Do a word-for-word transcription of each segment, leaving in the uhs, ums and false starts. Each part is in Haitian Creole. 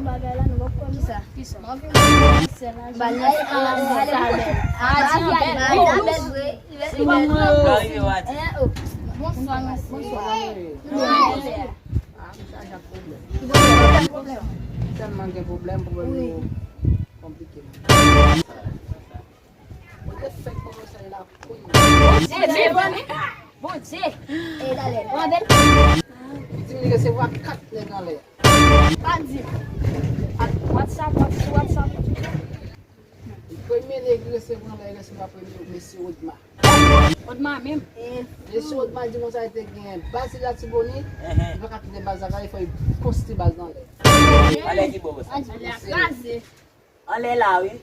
Bagay la, nou poko konn. Kisa? Kisa? Ba l nan sa bèl. Ah, di an bèl. Li bèl vre. Li bèl vre. Ka rive w a di. Bonswa, mesye. Bonswa. Tèlman gen pwoblèm, pwoblèm yo konplike. Bondye fèk kòmanse la kounye a. Bondye, Bondye, Bondye. E talè. Li di m li resevwa kat nèg anlè. Pa di. Ak WhatsApp, WhatsApp, WhatsApp. Premye nèg li resevwa anlè, li resevwa premye mesye Odma. Odma menm. Mesye Odma di konsa li te gen baz li Latibonit, li pa ka kite baz la, li fò li konstwi baz la anlè. Anlè ki bò sa? Anlè a kraze. Anlè la, wi.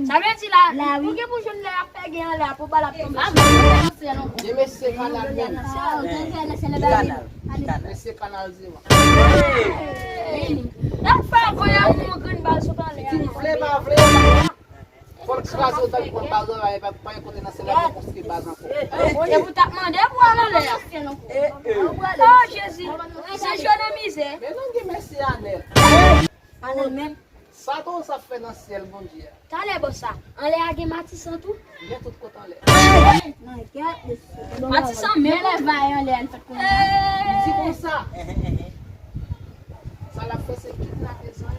Sa vle di la, ou gen pou jwenn lè y ap pège anlè a pou bal ap tonbe. Gen mesye kanal menm. Ki kanal? Ki kanal? Mesye kanal zewa. N ap fè voye yon grenn bal sot anlè a. Vle pa vle, fò l kraze otan li pran baz la, e pa, pa gen kote nan syèl la pou konstwi baz ankò. E pou t ap mande pou al anlè a. Oh, Jezi. Se jwenn an mizè. Men nou gen mesye Anèl. Anèl menm. Sa tou sa fè nan syèl Bondye a. Talè bò sa. Anlè a gen matisan tou. Gen tout kote anlè. Matisan menm. Lè vay anlè a n fèt konnen. Li di konsa. Sa l ap fè se kidnape zanj.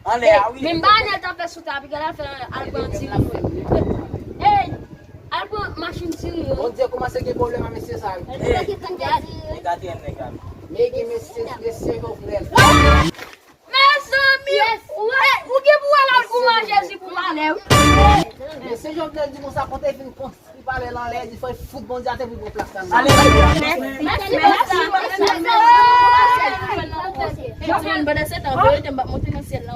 Anlè a wi. Men m pa Anèl t ap fè sou ta, piga l al fè al pran ti. Ey! Al pran machin diri yo. Bondye kòmanse gen pwoblèm ak mesye sa yo. Nèg A T N, nèg la. Men gen mesye, mesye Jovenel. Mezanmi! Ou gen pou wè lòt gouman Jezi pou pale wi. Mesye Jovenel di konsa, kote vin konstwi pale lan lè, di fò fout Bondye atè pou pran plas la. Alelouya. Mèsi, mèsi, mèsi. Jovenel, pandan se tan, verite m p ap monte nan syèl la.